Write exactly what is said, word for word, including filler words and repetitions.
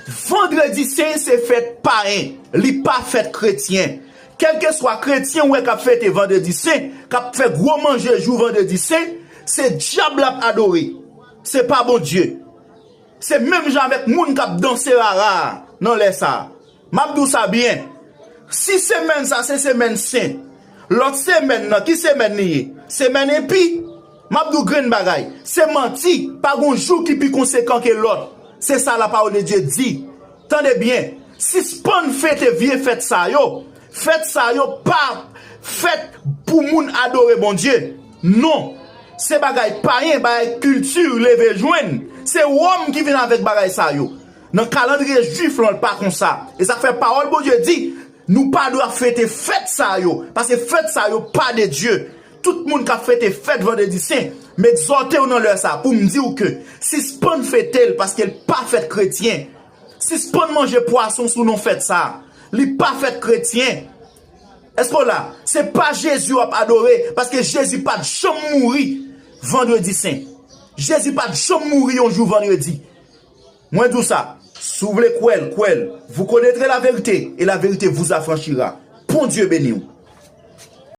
Vandredi sen se fèt payen, li pa fèt kretyen. Kèlkeswa kretyen ou wè k ap fete Vandredi sen, k ap fè gwo manje jou Vandredi sen, se dyab l ap adore. Se pa Bondye. Se menm jan avèk moun k ap danse rara a nan lè sa a. M ap di w sa byen. Si semèn sa se semèn sen, lòt semèn nan, ki semèn li ye? Semèn enpi. M ap di w grenn bagay. Se manti. Pa gon jou ki pi konsekan ke lòt. Se sa lapawòl de Dye di. Tande byen. Sispann fete vye fèt sa yo. Fèt sa yo pa fèt pou moun adore Bondye. Non. Se bagay payen, bagay kilti leve jwenn. Se Wòm ki vin avèk bagay sa yo. Nan kalandriye jwif lan, l pa konsa. E sa k fè pawòl Bondye di, nou pa dwe ap fete fèt sa yo, paske fèt sa yo pa de Dye. Tout moun k ap fete fèt Vandredi sen, m egzòte w nan lè sa pou m di w ke sispann fete l, paske l pa fèt kretyen. Sispann manje pwason sou non fèt sa. Li pa fèt kretyen. Èske w la? Se pa Jezi w ap adore, paske Jezi pa t janm mouri Vandredi sen. Jezi pa t janm mouri yon jou Vandredi. Mwen di w sa, si w vle kwè l, kwè l. Vous connaîtrez la vérité, et la vérité vous affranchira. Bondye beni w.